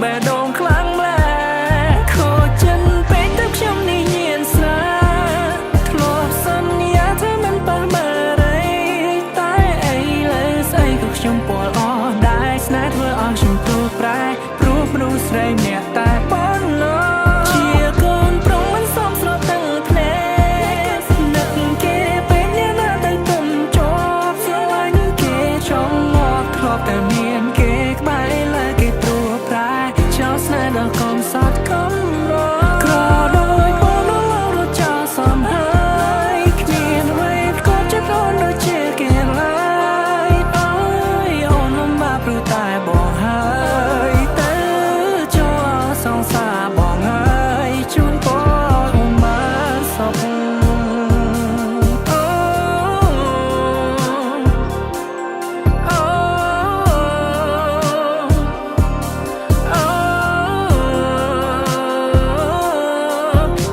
បេះដូងខ្លាំងម្ល៉េះខូចចិនពេកទៅខ្ញុំនេះញៀនស្រាធ្លាប់សន្យាថាមិនប៉ះបារីតែឥឡូវស្អីក៏ខ្ញុំពាល់អស់ដែរស្នេហ៍ធ្វើឲ្យខ្ញុំទូប្រែព្រោះមនុស្សស្រីម្នាក់តែប៉ុណ្ណោះជាកូនប្រុសមិនសមស្របទាំងភ្នែកនឹកគេពេលអ្នកណាទៅទុំជាប់ស្រឡាញ់គេចង់ងាប់ធ្លាប់តែមានគេក្បែរលើគេព្រួប្រែចោលស្នេហ៍ដល់កំសត់កំរក្រដោយបងនោះលោករត់ចោលសំហើយគ្មានអ្វីក៏ចិត្តអូនដូចជាគេឡើយអើយអូនលំបាកព្រោះតែបងហើយទៅចូលសង្សារបងហើយជូនពរអូនបានសុខអូអូអូ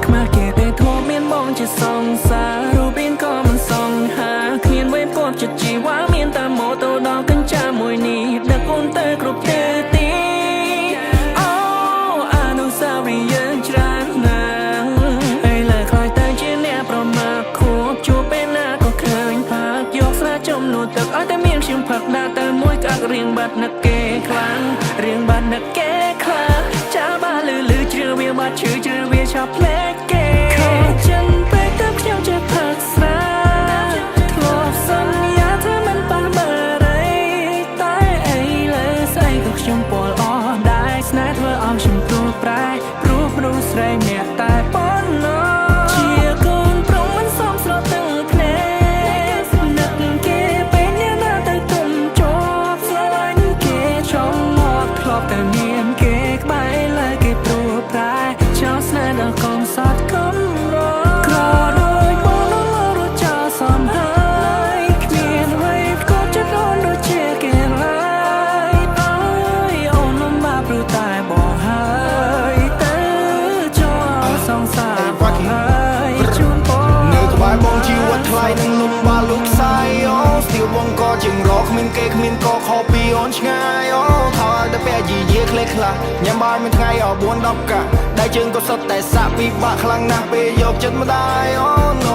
ខ្មាស់គេទេធ្លាប់មានបងជាសង្សាររូបរាងក៏មិនសង្ហាគ្មានវេពាប់ចិត្តជីវ៉ាមានតែម៉ូតូដល់កញ្ចាមួយនេះដឹកអូនទៅគ្រប់ទិសទីអូអនុស្សាវរីយ៍យើងច្រើនណាស់ឥឡូវខ្លាចទៅជាអ្នកប្រមាថខួបជួបពេលណាក៏ឃើញផាកយកស្រាចំនួនទឹកឲ្យតែមានខ្ញុំផឹកដាក់ទៅមួយក្អាក់រៀងបាត់នឹកគេខ្លាំងរៀងបាត់នឹកគេខ្លាំងចាបាលឺលឺជ្រឿវាបាត់ឈឺជ្រឿវាឆាប់ភ្លេចគេខកចិនពេកទៅខ្ញុំចេះផឹកស្រាធ្លាប់សន្យាថាមិនប៉ះបារីតែឥឡូវស្អីក៏ខ្ញុំពាល់អស់ដែរស្នេហ៍ធ្វើឲ្យខ្ញុំទូប្រែព្រោះមនុស្សស្រីម្នាក់តែប៉ុណ្ណោះជាកូនប្រុសមិនសមស្របទាំងភ្នែកនឹកគេពេលអ្នកណាទៅទុំជាប់ស្រឡាញ់គេចង់ងាប់ធ្លាប់តែមានគេក្បែរលើគេព្រួប្រែចោលស្នេហ៍ដល់កំសត់កំរក្រដោយបងនោះលោរត់ចោលសំហើយគ្មានអ្វីក៏ចិត្តអូនដូចជាគេឡើយអើយអូនលំបាកព្រោះតែបងហើយទៅចូលសង្សារបងហើយជូនពរ នៅក្បែរបងជីវិតថ្លៃនឹងលំបាកលោកខ្សែអូស្ទៀវបងក៏ជាងរកគ្មានគេគ្មានកខពីអូនឆ្ងាយអូខោឲ្យតែពាក់យីយាខ្លេះខ្លះញ៉ាំបាយមួយថ្ងៃអស់4 10កាក់ដៃជើងក៏សុទ្ធតែសាក់ពីបាក់ខ្លាំងណាស់ពេលយកចិត្តម្ដាយអូ no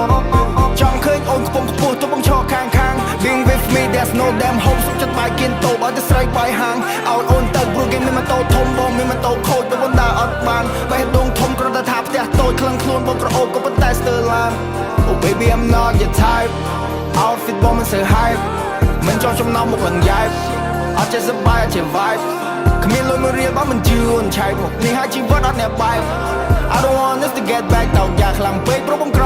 ចង់ឃើញអូនខ្ពង់ខ្ពស់ទៅបងឈរខាងខាង Being with me, there's no damn hope សុខចិត្តបាយគៀនតូបឲ្យតែស្រែកបាយហាងឲ្យអូនទៅព្រោះគេមានម៉ូតូធំបងមានម៉ូតូខូចទៅបណ្ដាអត់បានបេះដូងធំគ្រាន់តែថាផ្ទះតូចក្លឹងខ្លួនបងក្រអូបក៏ប៉ុន្តែស្ទើរឡាន Oh baby, I'm not your type. Outfit បងមិនសូវ hype មិនចង់ចំណោមមុខឡើងយ៉ែបអត់ចេះសប្បាយអត់ចេះ vibe គ្មានលុយមួយរៀលបងមិនជឿអូនឆែកមកនេះហើយជីវិតអត់អ្នកបែប I don't want us to get back តោកយ៉ាខ្លាំងពេកព្រោះបងក្រ